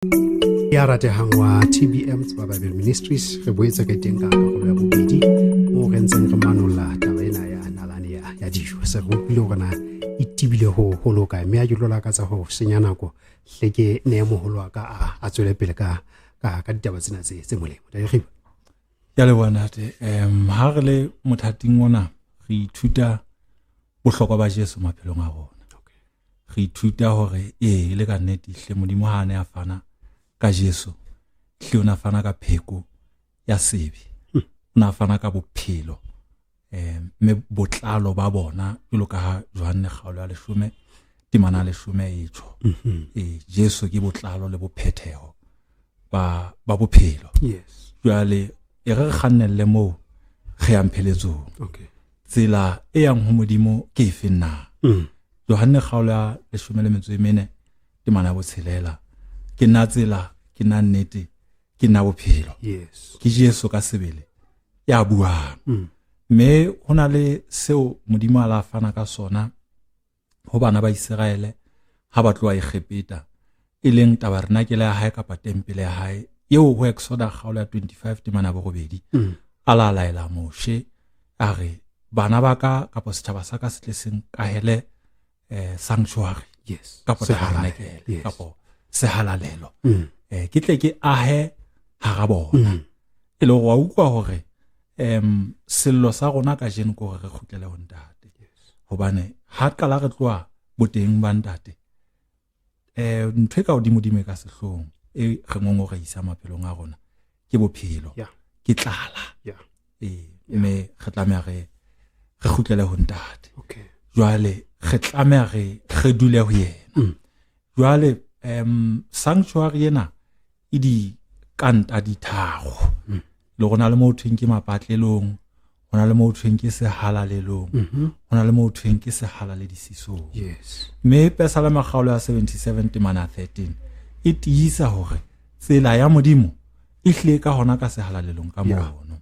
Ya ratehang wa TBM Tseba Bible Ministries, re boetse re teng ka karolo ya bobedi moo re ntseng re manolla taba ena ya nalane ya dijo. Se re utlwile hore na e tibile ho loka, mme a ke tlo lakatsa ho senya nako hle ke nee moholo wa ka a tswele pele ka ditaba tsena tse molemo. Ntate Kgiba. Ke a leboha ntate. Ha re le mothating ona re ithuta bohlokwa ba Jesu maphelong a rona. Re ithuta hore ee le ka nnete hle Modimo ha a ne a fana ka Jesu, hle o ne a fana ka pheko ya sebe, o ne a fana ka bophelo, mme botlalo ba bona jwalo ka ha Johanne kgaolo ya 10 temana ya 10 e tjho. Jesu ke botlalo le bophetheho ba bophelo. Jwale e re kgannelle moo re yang pheletsong. Tsela e yang ho Modimo ke efe na? Johanne kgaolo ya 14 temana ya 6, ke nna tsela, ke nna nnete, ke nna bophelo. Ke Jesu ka sebele ya buang. Mme ho na le seo Modimo a la fana ka sona ho bana ba Iseraele ha ba tloha Egepeta, e leng tabernakele ya hae kapa tempele ya hae, eo ho Exoda kgaolo ya 25 temana ya 8, a la laela Moshe a re, bana ba ka kapa setjhaba sa ka se tle se nkahele, sanctuary, kapa Sehalalelo. tabernakele, kapa sehalalelo. Ke tle ke ahe hara bona. E le hore wa utlwa hore, sello sa rona kajeno ke hore re kgutlele ho ntate. Hobane ha qala re tloha boteng ba ntate, ntho e ka hodimodimo e ka sehloohong e re ngongoreisa maphelong a rona ke bophelo, ke tlala. Mme re tlameha re kgutlele ho ntate. Jwale re tlameha re dule ho yena. Jwale, sanctuary ena e di kanta di tharo. Le rona le mo thweng ke mapatlelong, ho na le mo thweng ke sehalalelong, ho na le mo thweng ke sehalaledisisong. Mme Pesalema kgaolo ya 77 temana 13 e tiisa hore tsela ya Modimo e hlile ka hona ka sehalalelong ka mono.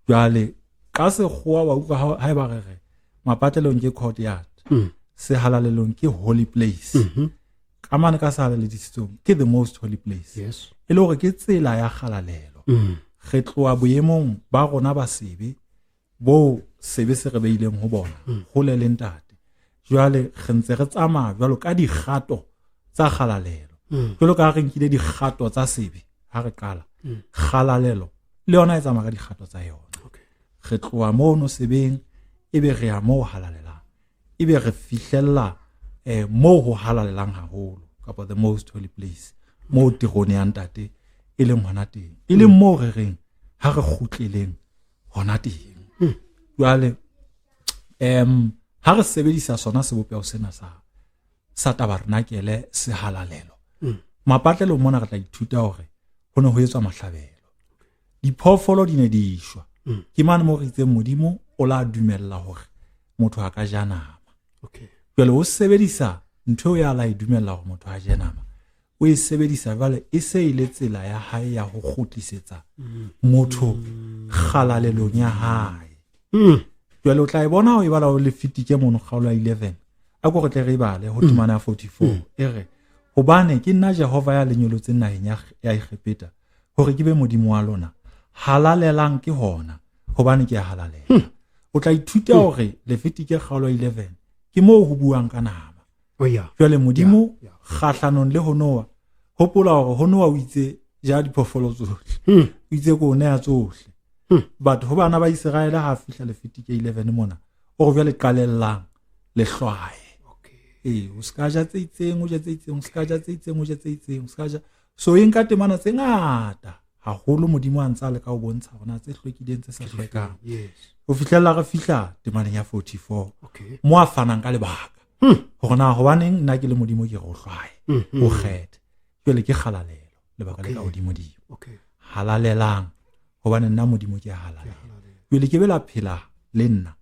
Jwale ka sekgowa wa utlwa ha eba re re mapatlelong ke courtyard, sehalalelong ke holy place. Ka mane ka sehalaledisisong ke the most holy place. E le hore ke tsela ya kgalalelo. Re tloha boemong ba rona ba sebe, bo sebe se re beileng ho bona, hole le ntate. Jwale re ntse re tsamaya jwalo ka dikgato tsa kgalalelo. Jwalo ka ha re nkile dikgato tsa sebe ha re qala, kgalalelo le yona e tsamaya ka dikgato tsa yona. Re tloha mono sebeng, ebe re ya moo halalelang, ebe re fihlella, moo ho halalelang haholo, kapa the most holy place, moo terone ya ntate e leng hona teng, e leng moo re reng ha re kgutleleng hona teng. Jwale, ha re sebedisa sona sebopeho sena sa tabernakele sehalalelo, mapatlelong mona re tla ithuta hore ho ne ho etswa mahlabelo, diphoofolo di ne di shwa. Ke mane moo re itseng Modimo o la dumella hore motho a ka ja nama. Jwale o sebedisa ntho eo ya la e dumella hore motho a je nama, o e sebedisa jwale e se e le tsela ya hae ya ho kgutlisetsa motho kgalalelong ya hae. Jwale o tla e bona o e bala ho Lefitike mono kgaolo ya 11. A ko re tle re e bale ho temana ya 44. E re, hobane ke nna Jehova ya le nyolotseng naheng ya Egepeta hore ke be Modimo wa lona, halalelang ke hona, hobane ke a halalela. O tla ithuta hore Lefitike kgaolo ya 11 ke moo ho buang ka nama. Jwale Modimo kgahlanong le ho Noah, hopola hore ho Noah o itse ja diphoofolo tsohle. O itse ko o neha tsohle. But ho bana ba Iseraele ha fihla Lefitike 11 mona, o re jwale qalellang le hlwaye. O ska ja tse itseng, o je tse itseng, o ska ja tse itseng, o je tse itseng, o ska ja. So e nka temana tse ngata haholo Modimo a ntse a leka ho bontsha hore na tse hlwekileng tse sa hlwekang. Ho fihlella re fihla temaneng ya 44. Mo a fanang ka lebaka. Hore na hobaneng nna ke le Modimo ke re o hlwaye, o kgethe. Jwale ke kgalalelo, lebaka le ka hodimodimo. Halalelang, hobane nna Modimo ke a halalela. Jwale ke be la phela le nna,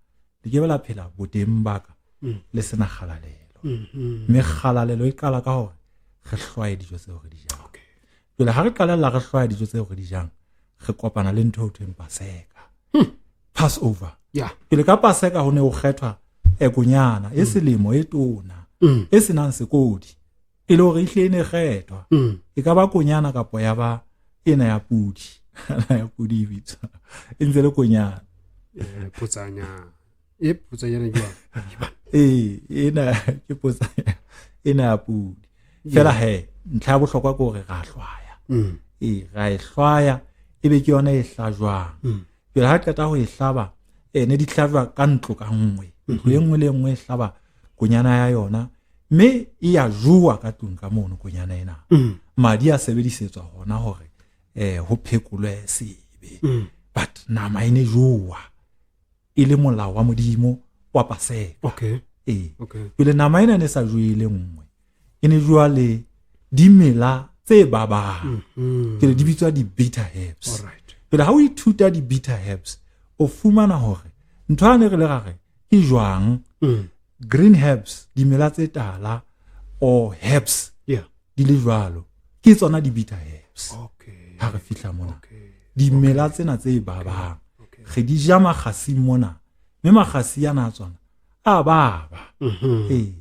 le ke be la phela boteng ba ka, le sena kgalalelo. Mme kgalalelo e qala ka hore re hlwaye dijo tseo re di jang. Jwale ha re qalella re hlwaya dijo tseo re di jang, re kopana le ntho eo thweng Paseka. Passover. Pele ka Paseka ho ne ho kgethwa konyana e selemo e tona, e senang sekodi. E le hore ehlile e ne kgethwa. E ka ba konyana kapa ya ba ena ya pudi. Ya pudi e bitswa. E ntse le konyana. Potsanyana. E potsanyana ke jwang? Ee, ena ke potsanyana. Ena ya pudi. Fela he, ntlha ya bohlokwa ke hore ra hlwaya. Ee, ra e hlwaya ebe ke yona e hlajwang. Pele ha qeta ho e hlaba, ne di hlajwa ka ntlo ka nngwe. Ntlo e nngwe le e nngwe e hlaba konyana ya yona, mme e ya jowa ka tlung ka mono konyana ena. Madi a sebedisetswa hona hore ho phekolwe sebe. But nama e ne jowa e le molao wa Modimo wa Paseka. Okay. Ee. Okay. Pele nama ena ne sa jowe e le nngwe, e ne jowa le dimela tse babang. Pele di bitswa di-bitter herbs. Alright. Pele ha o ithuta di-bitter herbs, o fumana hore ntho ya ne re le ra re ke jwang green herbs, dimela tse tala or herbs di le jwalo, ke tsona di-bitter herbs. Okay. Ha re fihla mona. Okay. Dimela tsena tse babang. Okay. Re di ja makgasing mona, mme makgasi ana a tsona a baba. Ee.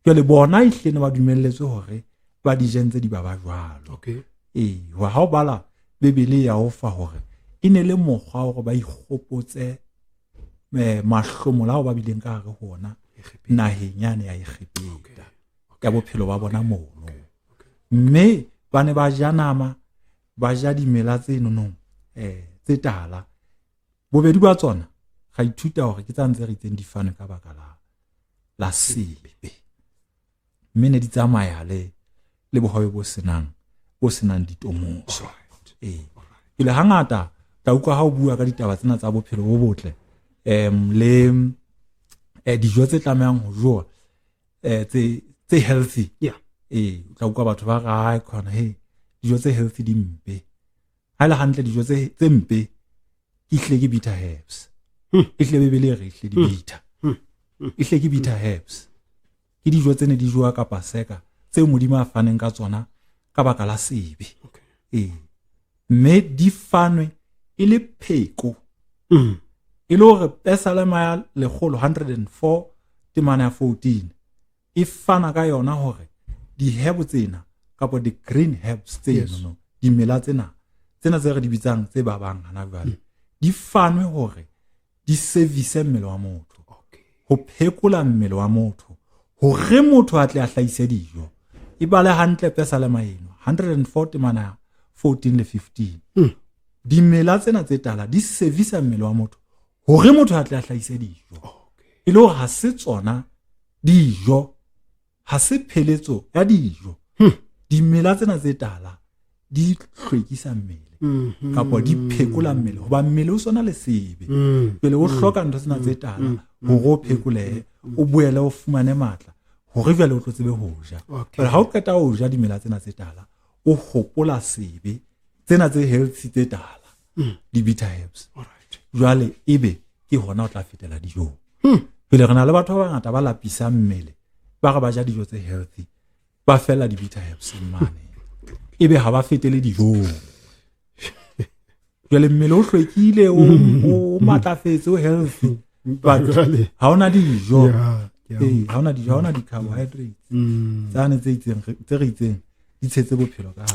Jwale bona ehlile ne ba dumelletswe hore ba di je ntse di baba jwalo. Okay. Ee, ha o bala Bibele ya o fa hore e ne le mokgwa hore ba ikgopotse mahlomola ao ba bileng ka hare ho ona naheng yane ya Egepeta ka bophelo ba bona mono. Mme ba ne ba ja nama, ba ja dimela tse nonong tse tala. Bobedi ba tsona ra ithuta hore ke tsa ntse re itseng di fane ka baka la sebe. Mme ne di tsamaya le bohobe bo senang ditomoso. Ee. Pele hangata tla utlwa ha o bua ka ditaba tsena tsa bophelo bo botle, le dijo tse tlamehang ho jowa, tse healthy. Yeah. Ee, o tla utlwa batho ba re, "Ai, khona, he, dijo tse healthy di mpe." Ha e le hantle dijo tse mpe ke hlile ke bitter herbs. E hlile Bibele e re ehlile di bitter. E hlile ke bitter herbs. Ke dijo tse ne di jowa ka Paseka tseo Modimo a faneng ka tsona ka baka la sebe. Okay. Ee. Mme di fanwe e le pheko. E le hore Pesalema ya lekgolo 104 temana ya 14 e fana ka yona hore di-herb tsena kapa di-green herbs tseno, Yes. no, dimela tsena tse re di bitsang tse babang hana jwale, di fanwe hore di service mmele wa motho. Okay. Ho phekola mmele wa motho hore motho a tle a hlahise dijo. E bale hantle Pesalema eno 104 temana ya 14 le 15. Dimela tsena tse tala di servisa mmele wa motho hore motho a tle a hlahise dijo. Okay. E le hore ha se tsona dijo, ha se pheletso ya dijo. Dimela tsena tse tala di hlwekisa mmele kapa di phekola mmele, hoba mmele o sona le sebe. Pele o hloka ntho tsena tse tala hore o phekolehe, o boele o fumane matla hore jwale o tlo tsebe ho ja. Okay. Pele ha o qeta ho ja dimela tsena tse tala, o hopola sebe tsena tse healthy tse tala, di-bitter herbs. Alright. Jwale ebe ke hona o tla fetela dijong. Pele re na le batho ba bangata ba lapisang mmele, ba re ba ja dijo tse healthy, ba fella di-bitter herbs mane, ebe ha ba fetele dijong. Jwale mmele o hlwekile, o matlafetse, o healthy, but Jwale. ha ona dijo. Yeah, yeah. Ee, ha ona dijo, ha ona di-carbohydrates tsane tse itseng, tse re itseng di tshetse bophelo ka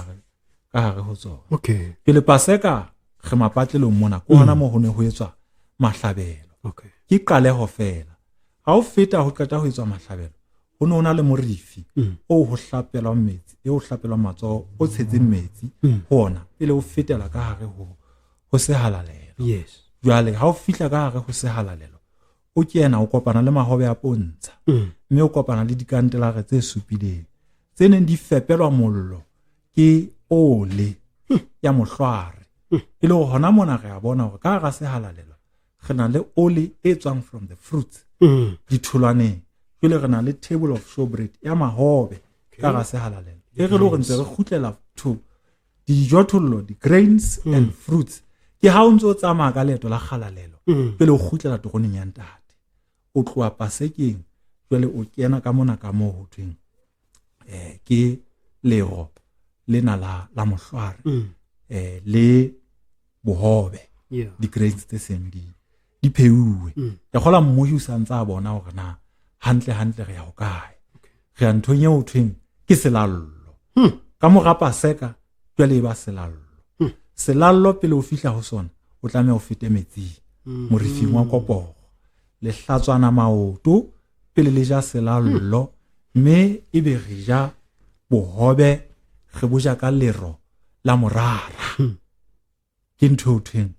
hare ho tsona. Okay. Pele Paseka re mapatlelong mona, ke hona moo ho ne ho etswa mahlabelo. Okay. Ke qaleho fela. Ha o feta ho qeta ho etswa mahlabelo, ho ne ho na le morifi o ho hlapelwang metsi, e ho hlapelwang matsoho, o tshetseng metsi ho ona pele o fetela ka hare ho sehalalelo. Yes. Jwale ha o fihla ka hare ho sehalalelo, o kena o kopana le mahobe a pontsha, mme o kopana le dikantelare tse supileng tse neng di fepelwa mollo ke ole ya mohlware. E le hore hona mona re a bona hore ka hara sehalalelo re na le ole e tswang from the fruits, ditholwaneng. Jwale re na le table of showbread ya mahobe ka hara sehalalelo. E re le hore ntse re kgutlela to dijothollo, di-grains and fruits. Ke ha o ntse o tsamaya ka leeto la kgalalelo, pele o kgutlela teroneng ya ntate. O tloha Pasekeng, jwale o kena ka mona ka moo ho thweng, ke lero lena la mohlware, le bohobe, di-grains tse seng di pheuwe. Ke kgolwa mmohi o sa ntse a bona hore na hantle hantle re ya hokae. Re ya nthong eo ho thweng Ke selallo. Ka mora Paseka jwale e ba selallo. Selallo pele o fihla ho sona o tlameha o fete metsing, morifing wa koporo. Le hlatswana maoto pele le ja selallo, mme ebe re ja bohobe, re bo ja ka lero la morara. Ke ntho eo thweng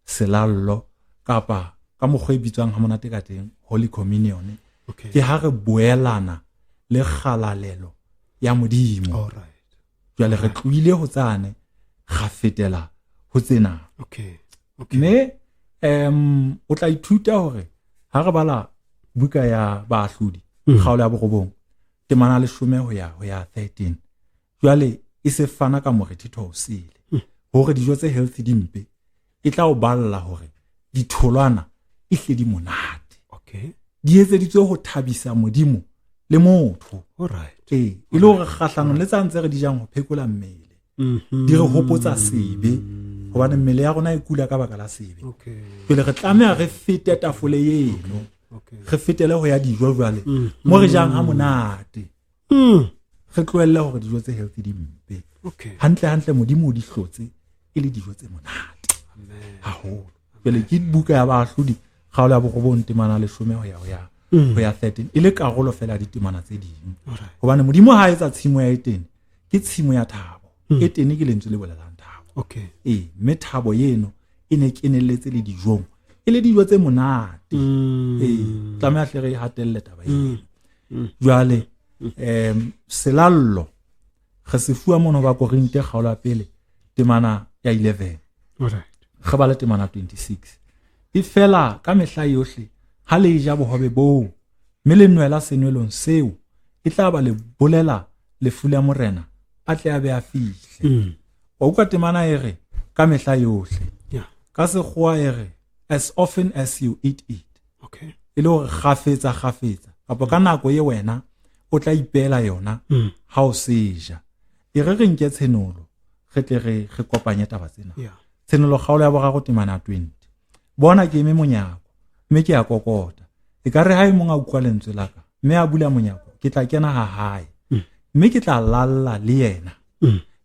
selallo, kapa ka mokgwa e bitswang ha monate ka teng Holy Communion. Okay. Ke ha re boelana le kgalalelo ya Modimo. All right. Jwale re tlohile ho tsane, ra fetela ho tsena. Okay. Okay. Mme o tla ithuta hore ha re bala buka ya Baahlodi, kgaolo ya 9, temana 10 ho ya 13. Jwale e se fana ka morethetho o sele. Hore dijo tse healthy di mpe, e tla o balla hore ditholwana e hle di monate. Okay. Di etseditswe ho thabisa Modimo le motho. All right. E le hore kgahlanong le tsa ntse re di jang ho phekola mmele. Di re hopotsa sebe, hobane mmele ya rona e kula ka baka la sebe. Okay. Pele re tlameha re fete tafole eno. Okay. Re fetele ho ya dijo jwale. Mo re jang ha monate. Re tlohelle hore dijo tse healthy di mpe. Okay. Hantle hantle Modimo o di hlotse e le dijo tse monate. Amen. Haholo. Pele ke buka ya Baahlodi kgaolo ya 9 temana 10 ho ya 13, e le karolo fela ya ditemana tse ding. Alright. Hobane Modimo ha etsa tshimo ya Etene, ke tshimo ya thabo. Etene ke lentswe le bolelang thabo. Okay. Mme thabo eno e ne kenelletse le dijong, e le dijo tse monate. Tlameha hle re hatelle taba eno. Jwale selallo re se fuwa mono ba Korinte kgaolo ya 1 temana ya 11. Alright. Re bale temana 26. E fela ka mehla yohle ha le ja bohobe boo mme le nwela senwelong seo, e tla ba le bolela lefu la Morena a tle a be a fihle. Wa utlwa temana e re ka mehla yohle. Yeah. Ka sekgowa e re as often as you eat it. Okay. E le hore kgafetsa kgafetsa kapa ka nako e wena o tla ipeela yona ha o seja. E re re nke tshenolo re tle re kopanye taba tsena. Yeah. Tshenolo kgaolo ya 3 temana 20. Bona ke eme monyako mme ke a kokota. E ka re ha e mong a utlwa lentswe la ka mme a bula monyako, ke tla kena ha hae mme ke tla lalla le yena,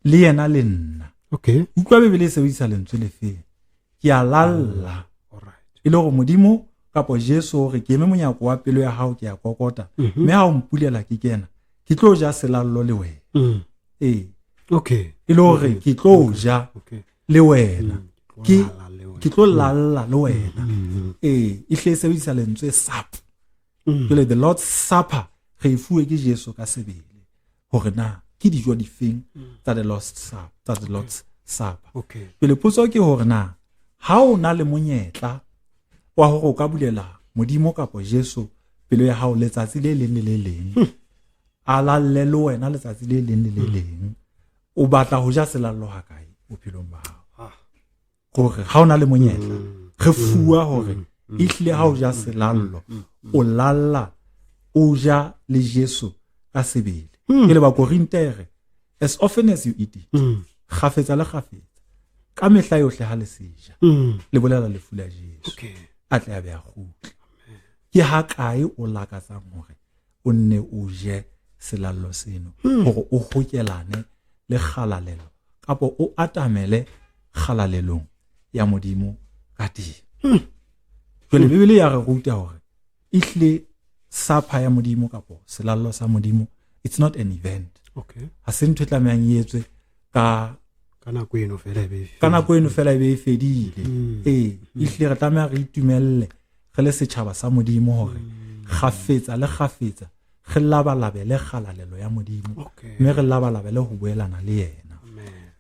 le yena le nna. Okay. Utlwa Bibele e sebedisa lentswe le feng? Ke a lalla. All right. E le hore Modimo kapa Jesu hore ke eme monyako wa pelo ya hao, ke a kokota, mme ha o mpulela ke kena, ke tlo ja selallo le wena. Okay. E le hore ke tlo ja le wena. Ke tlo lalla le wena. E hle e sebedisa lentswe sup. Jwale the Lord's Supper re e fuwe ke Jesu ka sebele hore na ke dijo difeng tsa the Lord's Supper, tsa the Lord's Supper. Okay. Pele potso ke hore na ha o na le monyetla wa hore o ka bulela Modimo kapa Jesu pelo ya hao letsatsi le leng le le leng, a lalle le wena letsatsi le leng le le leng, o batla ho ja selallo ha kae bophelong ba hao? Hore ha o na le monyetla, re fuwa hore ehlile ha o ja selallo, o lalla o ja le Jesu ka sebele. Ke le Bakorinte re as often as you eat it, kgafetsa le kgafetsa, ka mehla yohle ha le seja, le bolela lefu la Jesu. Okay. A tle a be a kgutle. Ke ha kae o lakatsang hore o nne o je selallo seno, hore o hokelane le kgalalelo kapa o atamele kgalalelong ya Modimo ka teng. Jwale Bibele ya re ruta hore ehlile supper ya Modimo kapa selallo sa Modimo, it's not an event. Okay. Ha se ntho e tlamehang e etswe ka nako eno fela e be ka nako eno fela e be e fedile. Ehlile re tlameha re itumelle re le setjhaba sa Modimo hore kgafetsa le kgafetsa re labalabele kgalalelo ya Modimo, mme re labalabele ho boelana le yena.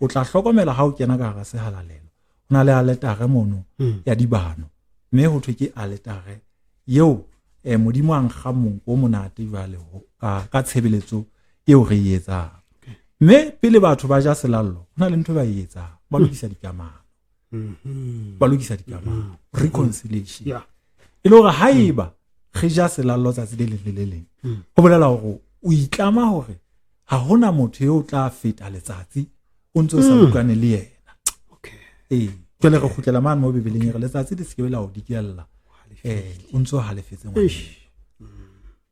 O tla hlokomela ha o kena ka hara sehalalelo, ho na le aletare mono ya dibano, mme ho thwe ke aletare eo Modimo a nkga monko o monate jwale ka tshebeletso eo re e etsang. Mme pele batho ba ja selallo, ho na le ntho ba e etsang, ba lokisa dikamano. Ba lokisa dikamano, reconciliation. E le hore haeba re ja selallo tsatsi le leng le le leng, ho bolela hore o itlama hore ha hona motho eo tla feta letsatsi o ntse o sa utlwane le yena. Okay. Jwale re kgutlela mane mo Bibeleng e re letsatsi le se ke la o dikella, o ntse o halefetse ngwaneno.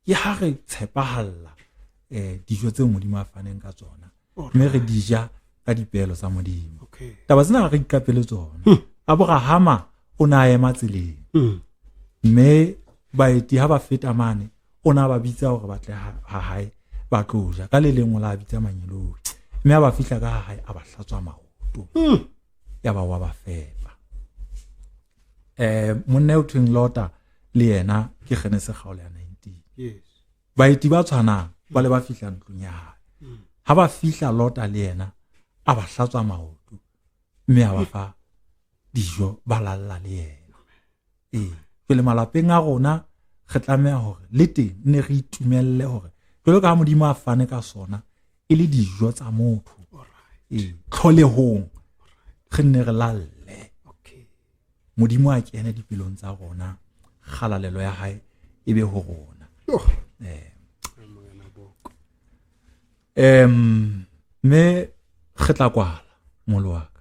Ke ha re tshepahalla Dijo tseo Modimo a faneng ka tsona, mme re di ja ka dipeelo tsa Modimo. Okay. Taba tsena ga re ikapele tsona. Abrahama o ne a ema tseleng, mme baeti ha ba feta mane o ne a ba bitsa hore ba tle ha hae ba tlo ja. Ka le leng o la bitsa mangeloi, mme ha ba fihla ka ha hae a ba hlatswa maoto, ya ba wa ba fepa. Monna eo thweng Lota le yena ke Genese kgaolo ya 19. Yes. Baeti ba tshwanang ba le ba fihla ntlong ya hae. Ha ba fihla Lota le yena a ba hlatswa maoto, mme a ba fa dijo, ba lalla le yena. Jwale malapeng a rona re tlameha hore le teng ne re itumelle hore jwalo ka ha Modimo a fane ka sona e le dijo tsa motho. Tlholehong re nne re lalle. Okay. Modimo a kene dipelong tsa rona, kgalalelo ya hae e be ho rona. Mme re tla kwala molo wa ka.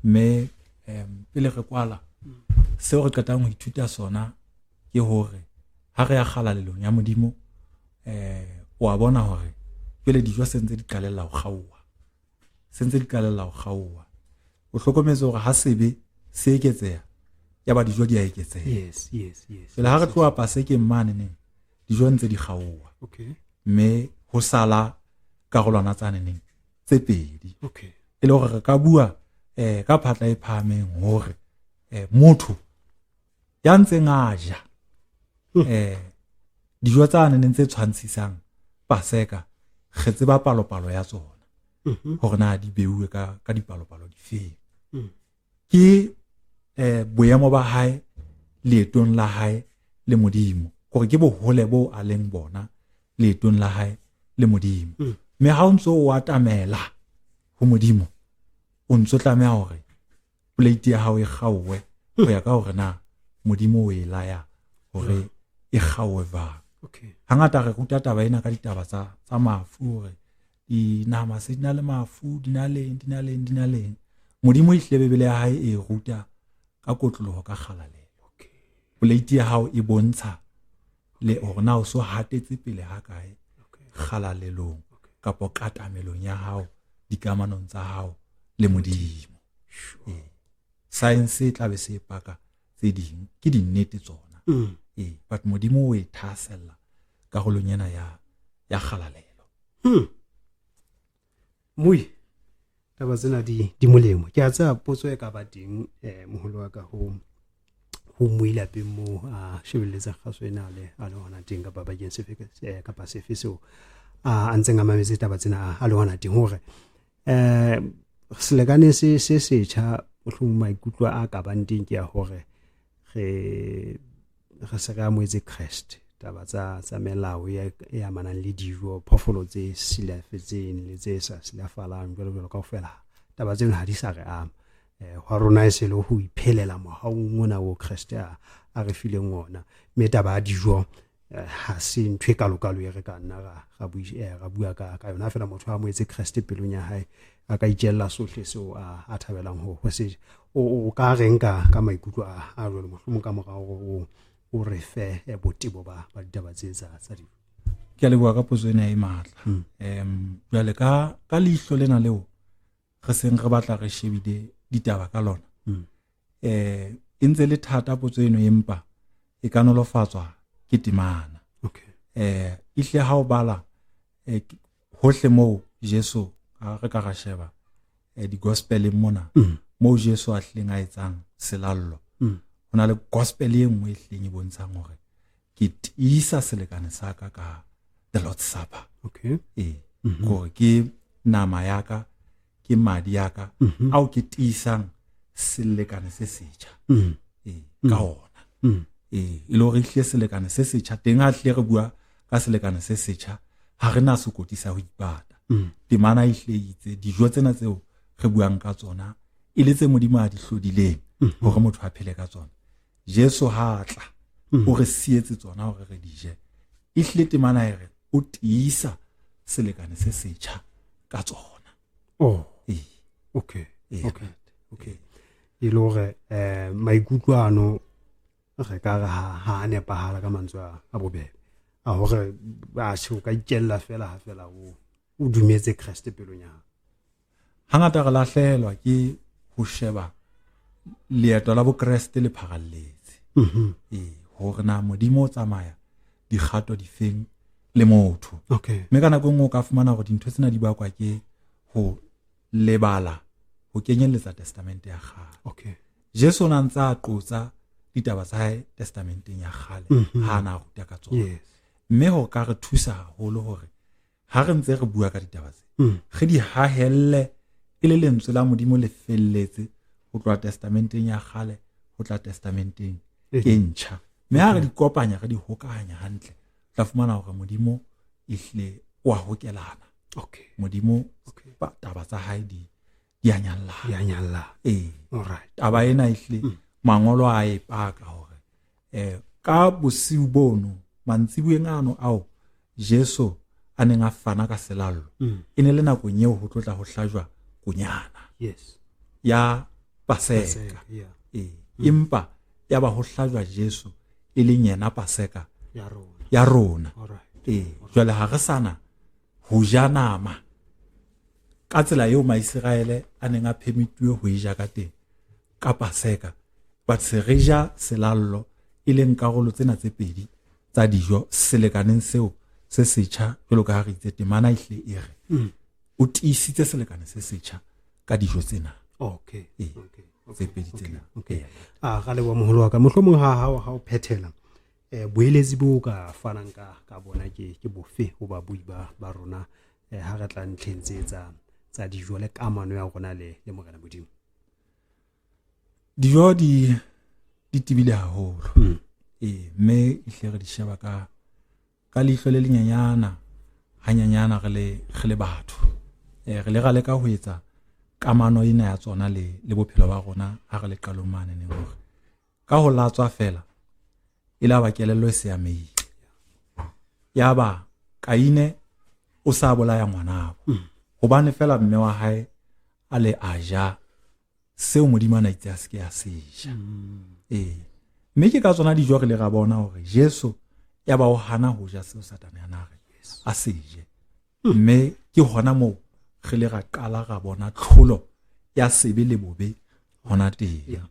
Mme pele re kwala, seo re qetang ho ithuta sona ke hore ha re ya kgalalelong ya Modimo, wa bona hore pele dijo se ntse di qalella ho kgaoha. Se ntse di qalella ho kgaoha. O hlokometse hore ha sebe se eketseha, ya ba dijo di a eketseha. Yes, yes, yes. Pele ha re tloha Pasekeng mane neng, dijo ntse di kgaoha. Okay. Mme ho sala karolwana tsa neneng tse pedi. Okay. E le hore re ka bua ka phatla e phahameng hore motho ya ntseng a ja dijo tsa neneng tse tshwantshisang Paseka, re tseba palopalo ya tsona, hore na di beuwe ka dipalopalo difeng. Ke boemo ba hae leetong la hae le Modimo, hore ke bohole bo a leng bona leetong la hae le Modimo. Mme ha o ntso o atamela ho Modimo, o ntso tlameha hore plate ya hao e kgaowe ho ya ka hore na Modimo o e laya hore e kgaowe jwang. Okay. Hangata re ruta taba ena ka ditaba tsa mafu, hore dinama se di na le mafu, di na leng, di na leng, di na leng. Modimo e hlile Bibele ya hae e ruta ka kotloloho, ka kgalalelo. Okay. Plate ya hao e bontsha le hore na o so hatetse pele ha kae kgalalelong kapa katamelong ya hao, dikamanong tsa hao le Modimo. Science e tla be se paka tse ding, ke dinnete tsona. But Modimo o e thahasella karolong ena ya kgalalelo. Moi, taba tsena di molemo. Ke a tseba potso e ka ba teng, moholo wa ka ho moi lapeng moo a shebelletsa kgaso ena a le hona teng, kapa bakeng sefe kapa sefe seo a ntseng a mametse taba tsena a le hona teng, hore selekane se setjha, mohlomong maikutlo a ka bang teng ke ya hore re se re amohetse Kreste. Taba tsa melao e amanang le dijo, phoofolo tse silafetseng le tse sa silafalang jwalo jwalo kaofela, taba tseno ha di sa re ama. Hwa rona e se le ho iphelela mohaung ona o Kreste a re fileng ona. Mme taba ya dijo ha se ntho e kalokalo e re ka nna ra bua ka yona. Feela motho a amohetse Kreste pelong ya hae, a ka itjella sohle seo a thabelang ho se ja. O ka reng ka maikutlo a jwalo, mohlomong ka morao hore o re fe botebo ba ditaba tse tsa dijo? Ke a leboha ka potso ena e matla. Jwale ka leihlo lena leo re seng re batla re shebile ditaba ka lona, e ntse le thata potso eno, empa e ka nolofatswa ke temana. Okay. Ehle ha o bala hohle moo Jesu, re ka ra sheba di-gospeleng mona, moo Jesu a hlileng a etsang selallo, ho na le gospel e nngwe e hlileng e bontshang hore ke tiisa selekane sa ka ka the Lord's Supper. Okay. Hore ke nama ya ka, ke madi ya ka, ao ke tiisang selekane se setjha ka ona. E le hore ehlile selekane se setjha teng, ha hlile re bua ka selekane se setjha, ha re na sekoti sa ho ipata. Temana e hlile itse dijo tsena tseo re buang ka tsona e le tse Modimo a di hlodileng hore motho a phele ka tsona. Jesu ha tla o re sietse tsona hore re di je. E hlile temana e re o tiisa selekane se setjha ka tsona. Oh. Okay. Okay. Okay. E le hore maikutlo ano re ka re ha a nepahala ka mantswe a bobebe. A hore ba she o ka ikella fela ha fela o dumetse Kreste pelong ya hao. Hangata re lahlehelwa ke ho sheba leeto la bokreste le pharalletse. Hore na Modimo o tsamaya dikgato difeng le motho. Mme ka nako e nngwe o ka fumana hore dintho tsena di bakwa ke ho lebala ho kenyelletsa testamente ya kgale. Jesu o na ntse a qotsa ditaba tsa hae testamenteng ya kgale ha a na ruta ka tsona. Mme ho ka re thusa haholo hore ha re ntse re bua ka ditaba tse, re di hahelle e le lentswe la Modimo le felletse ho tloha testamenteng ya kgale ho tla testamenteng e ntjha. Mme ha re di kopanya, re di hokahanya hantle, tla fumana hore Modimo ehlile o a hokelana. Modimo taba tsa hae di a nyallana. Taba ena ehlile mangolo a e paka hore ka bosiu bono, mantsibueng ano ao Jesu a neng a fana ka selallo, e ne le nakong eo ho tlotla ho hlajwa konyana ya Paseka. Empa ya ba ho hlajwa Jesu e leng yena Paseka ya rona. Jwale ha re sana ho ja nama ka tsela eo Maiseraele a neng a phemituwe ho e ja ka teng ka Paseka, but se re ja selallo e leng karolo tsena tse pedi tsa dijo selekaneng seo se setjha, jwalo ka ha re itse temana ehle e re o tiisitse selekane se setjha ka dijo tsena. Tse pedi tsena. A ga leboha moholo wa ka. Mohlomong ha o phethela, boeletsi bo ka fanang ka bona ke bofe ho babui ba rona ha re tla ntlheng tse tsa dijo le kamano ya rona le Morena Modimo? Dijo di tebile haholo. Mme ehle re di sheba ka leihlo le lenyenyana hanyanyana re le batho. Re le ra leka ho etsa kamano ena ya tsona le bophelo ba rona ha re le qalong mane neng hore ka ho latswa fela e la ba kelello e se amehile. Ya ba Kaine o sa bolaya ngwanabo hobane fela mme wa hae a le a ja seo Modimo a na itse a se ke a se ja. Mme ke ka tsona dijo re le ra bona hore Jesu ya ba o hana ho ja seo Satane a na re a se je. Mme ke hona moo re le ra qala ra bona tlholo ya sebe le bobe hona teng.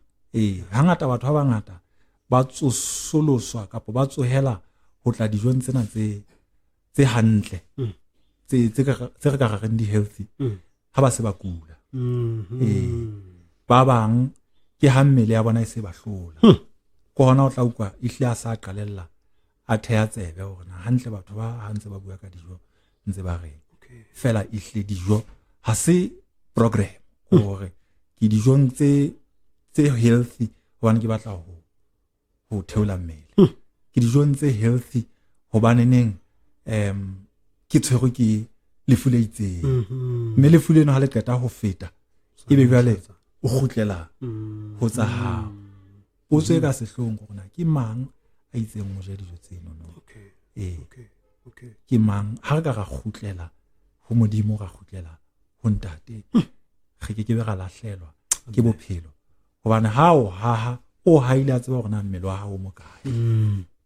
Hangata batho ba bangata ba tsosoloswa kapa ba tsohela ho tla dijong tsena tse hantle, tse re ka reng di healthy, ha ba se ba kula. Ba bang ke ha mmele ya bona e se ba hlola. Ke hona o tla utlwa ehlile a sa qalella a theha tsebe hore na hantle batho ba ha ntse ba bua ka dijo ntse ba reng. Fela ehlile dijo ha se program hore ke dijong tse healthy hobane ke batla ho theola mmele. Ke dijong tse healthy hobane neng ke tshwerwe ke lefu le itseng. Mme lefu leno ha le qeta ho feta ebe jwale o kgutlela ho tsa hao. Potso e ka sehloohong hore na ke mang a itseng ho ja dijo tseno no. Ke mang ha re ka ra kgutlela ho Modimo, ra kgutlela ho Ntate, re ke ke be ra lahlelwa ke bophelo. Hobane ha o haha o haile a tseba hore na mmele wa hao o mokae.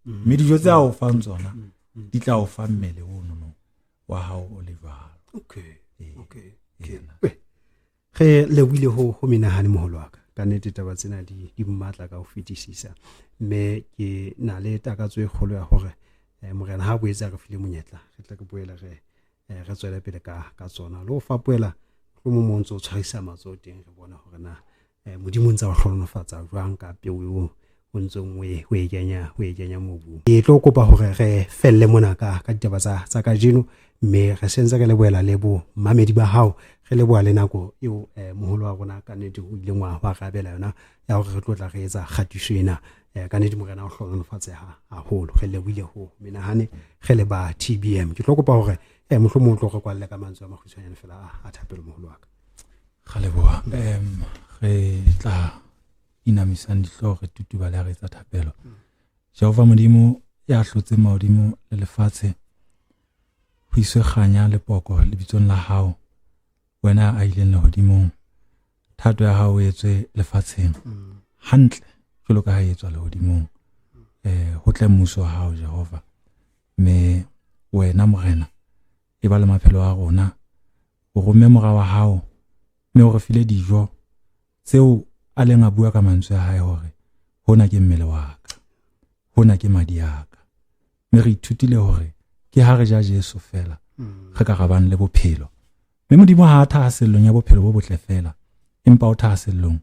Mme dijo tse a o fang tsona di tla o fa mmele o nono wa hao o le jwalo. Re lebohile ho menahane moholo wa ka. Ka nnete taba tsena di matla ka ho fetisisa. Mme ke na le takatso e kgolo ya hore Morena ha boetse a re file monyetla, re tla ke boele re tswele pele ka tsona. Le ho fapoela mohlomong mo ntse o tshwarisa matsoho teng, re bona hore na Modimo ntse a o hlohonolofatsa jwang ka peo eo o ntseng o e kenya mobung. Ke tlo kopa hore re felle mona ka ditaba tsa kajeno, mme re sentse re lebohela le bo mamedi ba hao, re leboha le nako eo moholo wa rona ka nnete o ileng wa rabela yona ya hore re tlo tla re etsa kgatiso ena. Ka nnete Morena o hlohonolofatse haholo. Re lebohile ho menahane re le ba TBM. Ke tlo kopa hore mohlomong o tlo re kwalle ka mantswe a makgutshwanyane fela a thapelo moholo wa ka. Ra leboha. Re tla inamisang dihlooho re tutubale ha re etsa thapelo. Jehova Modimo ya hlotseng mahodimo le lefatshe, ho iswe kganya le poko lebitsong la hao, wena a ileng lehodimong. Thato ya hao e etswe lefatsheng hantle jwalo ka ha e etswa lehodimong. Ho tle mmuso wa hao Jehova, Mme wena Morena, e ba le maphelo a rona, o romme mora wa hao, mme o re file dijo tseo a leng a bua ka mantswe a hae hore hona ke mmele wa ka, hona ke madi a ka. Mme re ithutile hore ke ha re ja Jesu feela re ka rabang le bophelo. Mme Modimo ha a thahasellong ya bophelo bo botle feela, empa o thahasellong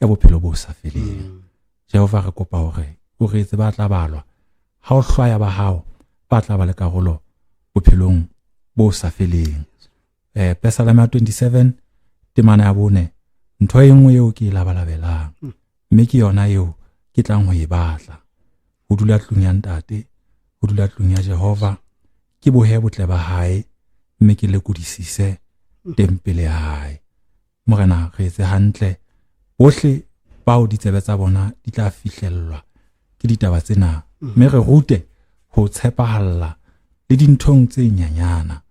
ya bophelo bo sa feleng. Jehova, re kopa hore o re etse ba tla balwa ha o hlwaya ba hao ba tla ba le karolo bophelong bo sa feleng. Pesalema 27 temana ya 4, ntho e nngwe eo ke e labalabelang, mme ke yona eo ke tlang ho e batla, ho dula tlung ya Ntate, ho dula tlung ya Jehova, ke bohe botle ba hae, mme ke lekodisise tempele ya hae. Morena, re etse hantle bohle bao ditsebe tsa bona di tla fihlellwa ke ditaba tsena, mme re rute ho tshepahalla le dinthong tse nyanyana,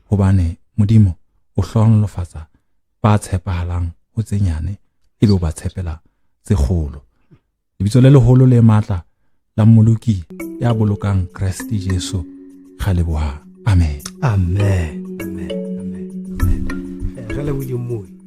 hobane Modimo o hlohonolofatsa ba tshepahalang ho tse nyane, ebe o ba tshepela tse kgolo. Lebitso le leholo le matla la Mmoloki ya bolokang Kreste Jesu, ra leboha. Amen. Amen. Amen. Amen. Amen. Re lebohile Moi.